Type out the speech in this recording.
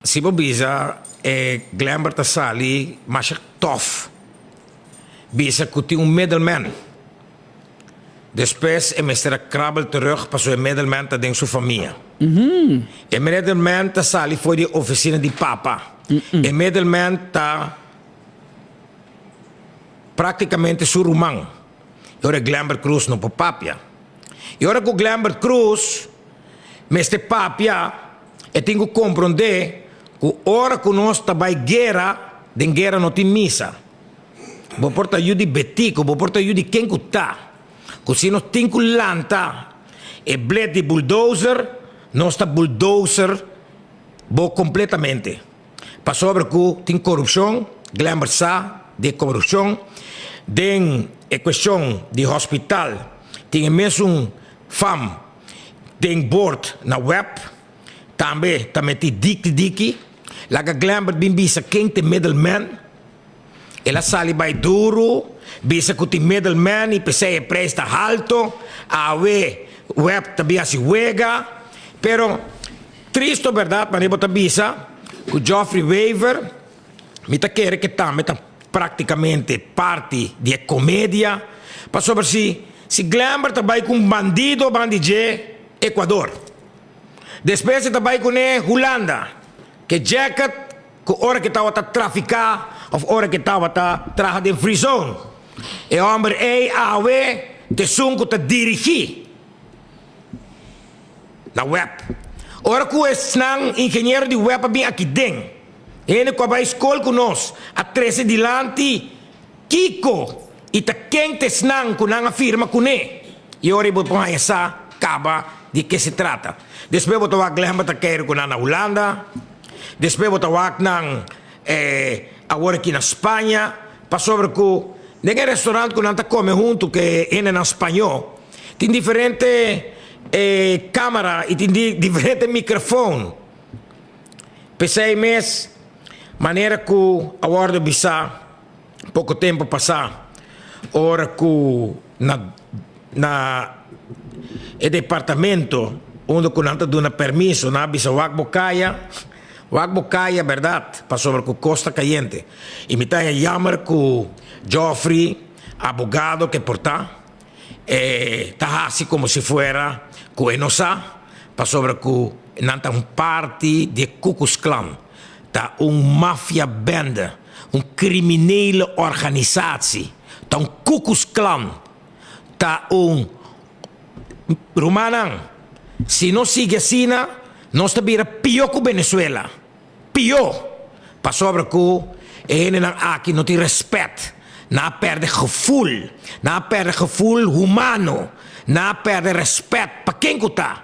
Si bo bisa e Glenbert ta sali masha tof. Bisa ku tin un middleman. Despues e mester a krabbel terug pasobra e middleman ta den su famia. E middleman ta sali for di e ofisina di papa. E middleman ta praktikamente su ruman. E ora Glenbert Croes no por papia. E ora ku Glenbert Croes mester papia. E tin ku komprondé ku ora ku nos ta bai guera, den guera no tin misa. Bo por ta yu di Betico, bo por ta yu di ken ku ta, ku si nos tin ku lanta e blet di bulldozer, nos ta bulldozer bo kompletamente. Pasobra ku tin korupshon, Glenbert sa di e korupshon, den e kueshon di hospital tin e mesun fam. Den bord na web tambe ta meti diki diki. Laga Glenbert bin bisa ken t'e middleman. El a sali bai duru bisa ku tin middleman i p'esei e prijs ta halto. Awe web ta bin hasi wega. Pero tristo berdad manera bo ta bisa ku Geoffrey Wever mi ta kere ke tambe ta Praktikamente parti di e komedia, pasobra si si Glenbert ta bai ku un bandido ban di dje Ecuador, despues e ta bai kuné Hulanda, ke jacket ku ora ke tabata trafiká òf ora ke tabata traha den free zone, e hòmber ei awe ta esun ku ta dirigí na web. Ora ku esnan ingeniero di web a bin aki den. Hende ku a bai skol ku nos a trese dilanti kiko i ta ken ta esnan ku nan a firma kuné. I ora bo por haña sa kaba di ke se trata. Despues bo ta wak Glenba ta keiru ku nan na Hulanda, despues bo ta wak nan awor aki na Spaña, pasobra ku den e restaurant ku nan ta kome huntu ku e hendenan spañó tin diferente kamera i tin diferente mikrofon. P'esei mes, manera ku a wòrdu bisá poko tempu pasá, ora ku na na e departamento unda ku nan ta duna permiso, nan a bisa wak bo kaya, wak bo kaya bèrdat, pasobra ku kos ta kayente. I mi ta haña yammer ku Geoffrey, abogado ke por ta, E ta hasi komo si fuera ku e no sa, pasobra ku nan ta un parti di e Ku Klux Klan, ta un mafia bende, un kriminele organisatie, ta un Ku Klux Klan, ta un Rumannan, si nos sigui asina, nos ta bira pió ku Venezuela. Pió, pasobra ku e hendenan aki no tin rèspèt, nan a pèrdè gevoel, nan a pèrdè gevoel humano, nan a pèrdè rèspèt pa ken ku ta.